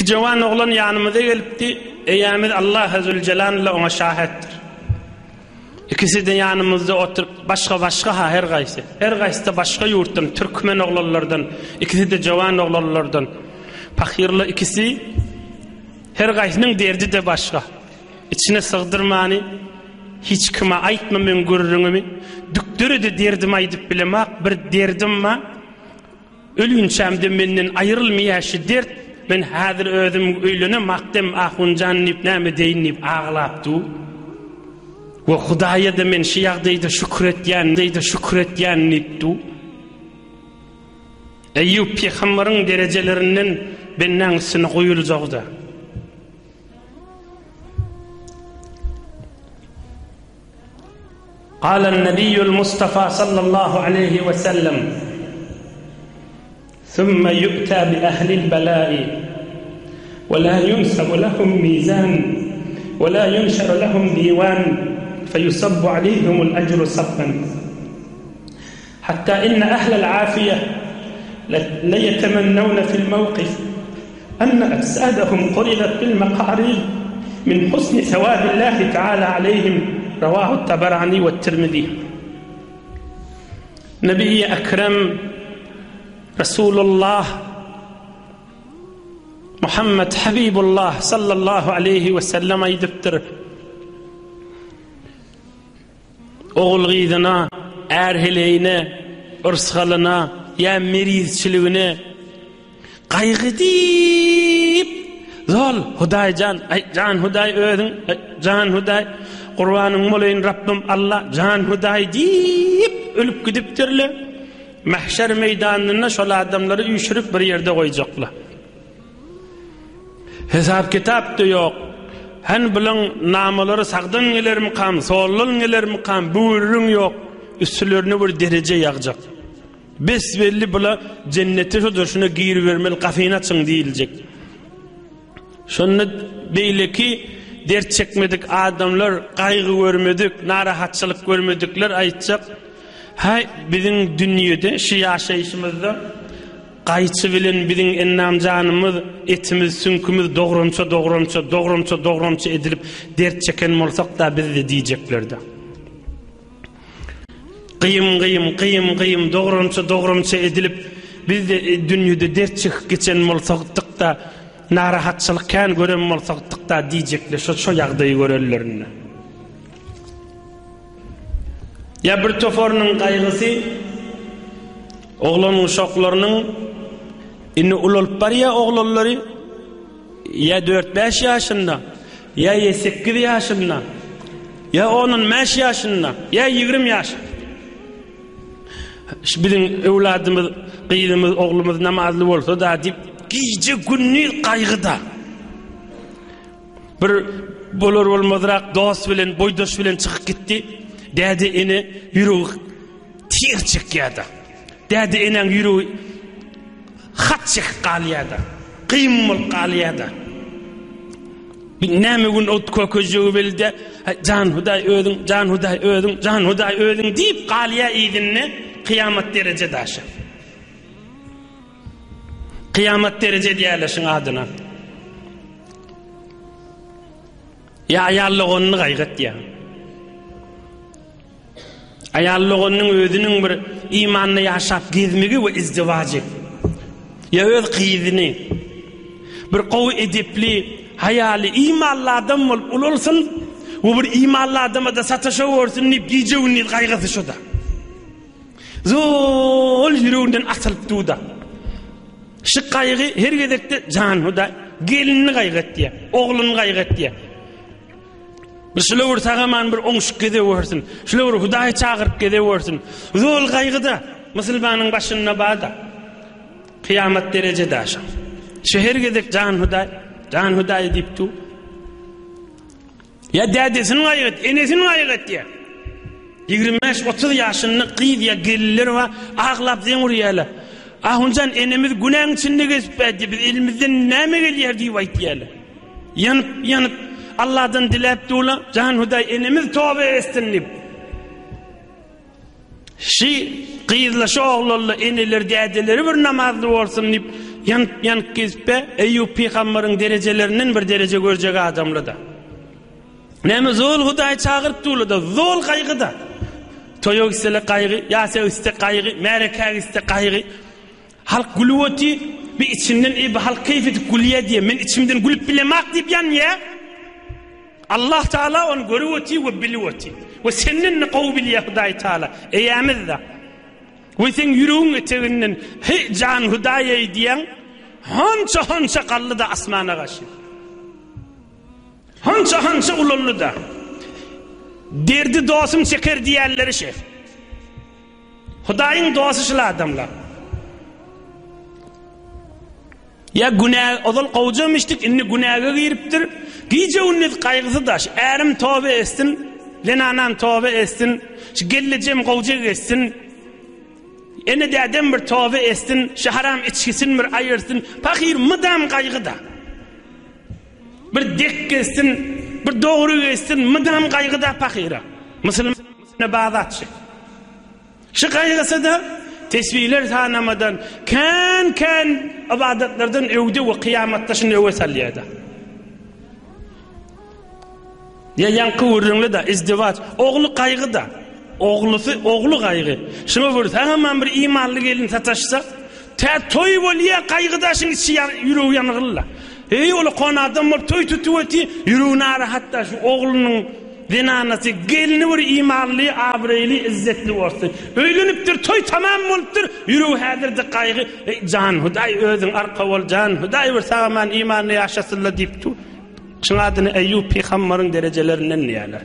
Iki jowan oglan ýanymyza gelipdi, Eýämiz Allahy Züljelal-la oňa şahetdir. Ikisi-de ýanymyzda oturyp, başga-başga-ha her gaýsy. Her gaýsy-da başga ýurtdan, türkmen oglanlardan, ikisi-de jowan oglanlardan. Pahyrla ikisi, her gaýsynyň derdi-de başga. Içine sygdyrmany, hiç kime aýtma meň gürrüňimi, dükdere-de derdimi aýdyp bilemak, bir derdim bar. Ölinçämde menden aýrylmaýa şi dert, men häzir özüm öýlenem akdem ahunjan diýip näme deýin diýip aglap dur. We Hudaýa-da men şi ýagdaýda şükür etýän, ýagdaýda şükür etýän diýip dur. Eýýup pygambaryň derejelerinden bendäň üstüne guýuljagy-da. قال النبي المصطفى صلى الله عليه وسلم ثم يؤتى بأهل البلاء ولا ينسب لهم ميزان ولا ينشر لهم ديوان فيصب عليهم الأجر صبا حتى إن أهل العافية ليتمنون في الموقف أن أجسادهم قرضت بالمقاريض من حسن ثواب الله تعالى عليهم رواه التبراني والترمذي نبي أكرم رسول الله Muhammed Habibullah sallallahu aleyhi ve sellem aýdypdyr. Ogul-gyzyna, är-heleýine, yrsgalyna ýa merizçiligine gaýgy diýip, zol, Hudaý jan, aý, jan Hudaý özüň, aý, jan Hudaý, gurbanyň bolaýyn Rabbym Alla, jan Hudaý diýip ölüp gidipdirler. Mähşer meýdanynda şol adamlary üýşürip bir ýerde goýjaklar. Hesap-kitap-da ýok. Hany bulaň namalary sagdan gelermikam, soldan gelermikam, bu gürrüň ýok. Üstlerine bir dereje ýagjak. Bes-belli bula jennete şo durşuna giribermeli, gapyny açyň diýiljek. Şonda beýleki dert çekmedik adamlar, gaýgy görmedik, narahatçylyk görmedikler aýtjak, Häý, biziň dünýede, şu ýaşaýşymyzda Gaýçy bilen biziň endam-janymyz, etimiz, süňkümiz dogramça-dogramça, dogramça-dogramça edilip dert çeken bolsak-da biz-de diýjekler-dä. Gyýym-gyýym, gyýym-gyýym, dogramça-dogramça edilip biz-de dünýede dert çekip geçen bolsakdyk-da, narahatçylyk kän gören bolsakdyk-da diýjekler şo şo ýagdaýy görenlerinde. Ýa bir toparynyň gaýgysy oglan-uşaklarynyň indi ulalyp barýar oglanlary ýa dört-bäş ýaşynda, ýa ýedi-sekiz ýaşynda, ýa on-on bäş ýaşynda, ýa 20 ýaş. Şu biziň öwladymyz, gyzymyz, oglumyz namazly bolsa-da diýip, gije-gündiz gaýgyda. Bir bolar-bolmazrak dost bilen, boýdaş bilen çykyp gitdi. Däde ene ýüregi tir çekýärdi. Däde enäň ýüregi hat çekip galýardy. Gym bolup galýardy. Bir näme gün ot kökejegi bildi. Jan Hudaý özüň, jan Hudaý özüň, jan Hudaý özüň diýip galýar yzynda kyýamat dereje daşa. Kyýamat dereje diýerler şuň adyna. Ýa aýal doganyny gaýgy etýär. Aýal doganynyň özüniň bir imanda ýaşap gezmegi we izdiwajy. Ýa öz gyzyny bir gowy edepli, haýaly, imanly adam bolup ulalsyn we bir imanly adama-da sataşa görsün diýip gije-gündiz gaýgysy şoda. Zol ýüreginden atylyp dur-da. Şu gaýgy her gezekde jan Hudaý gelinini gaýgy etýär, ogluny gaýgy etýär. Bir şular bir sagaman bir oňşuk gezewersin. Şular bir Hudaýy çagyryp gezewersin. Zol gaýgyda musulmanyň başynda bada. Kyýamat derejede aşa. Şu her gezek jan Hudaý, jan Hudaý diýip dur. Ýa dädesini gaýgy et, enesini gaýgy etýär. 25-30 ýaşynda gyz ýa gelinler bar, aglap zeň urýarlar. Ahunjan enemiz günäň içinde gezip bädi, biz elimizden näme gelýär diýip aýtýarlar. Ýanyp, ýanyp Allahdan diläp durlar, jan Hudaý enemiz toba etsin diýip. Şi gyzla şu oglanla eneler dädeleri bir namazly bolsun diýip. Ýanyp-ýanyp gezip-ä, Eýýup pygambaryň derejelerinden bir dereje görjek adamly-da. Näme zol Hudaý çagyryp durly-da, zol gaýgy-da. Toýa gitsele gaýgy, ýasa gitse gaýgy, märekä gitse gaýgy. Halk gülüp otyr, bir içinden eý bu halk keýp edip gülýä diýýär, men içimden gülüp bilemak diýip ýanýar. Allah Taala ony görüp otyr we bilip otyr. We senden-de gowy bilýär Hudaý Taala, eýämiz-de. We seň ýüregiň eteginden heý jan Hudaý-eý diýýäň, honça-honça galdy-da asmana gaçýar. Honça-honça ulaldy-da. Derdi dostum çeker diýýänleri şeý. Hudaýyň dosty şul adamlar. Ýa günä ozal gowjam içdik, indi günäge giripdir. Gije-gündiz gaýgysy daş. Ärim toba etsin, zenanam toba etsin, şu gelnejem gowja geçsin. Ene dädem bir toba etsin, şu haram içgisini bir aýyrsyn. Pahyr mydam gaýgyda. Bir dek geçsin, bir dogry geçsin, mydam gaýgyda pahyra. Musulmana bazatçy. Şu gaýgysyda tesbihler sanamadan, kän-kän ybadatlardan öwde we kyýamatda şuny öwe salýar-da. Ýa ýaňky gürrüňli-de, izdiwaç, ogly gaýgy-da. Oglusy, ogly gaýgy. Şuňa bir sag-aman bir imanly gelin sataşsa, tä toý bolýa, gaýgy-da şuň içi ýüregi ýangyl-da. Eý, ol kon adam bolup toý tutup otyr, ýüregi narahat-da şu oglunyň Zenanasy, gelni bir imanly, abraýly, izzetli bolsun. Öýlenipdir, toý tamam bolupdyr, ýüregi häzir-de gaýgy, Eý, jan Hudaý, özüň arka bol, jan Hudaý, bir sag-aman imanly ýaşasyn-la diýip dur. Şuň adyny Eýýup pygambaryň derejelerinden diýýärler.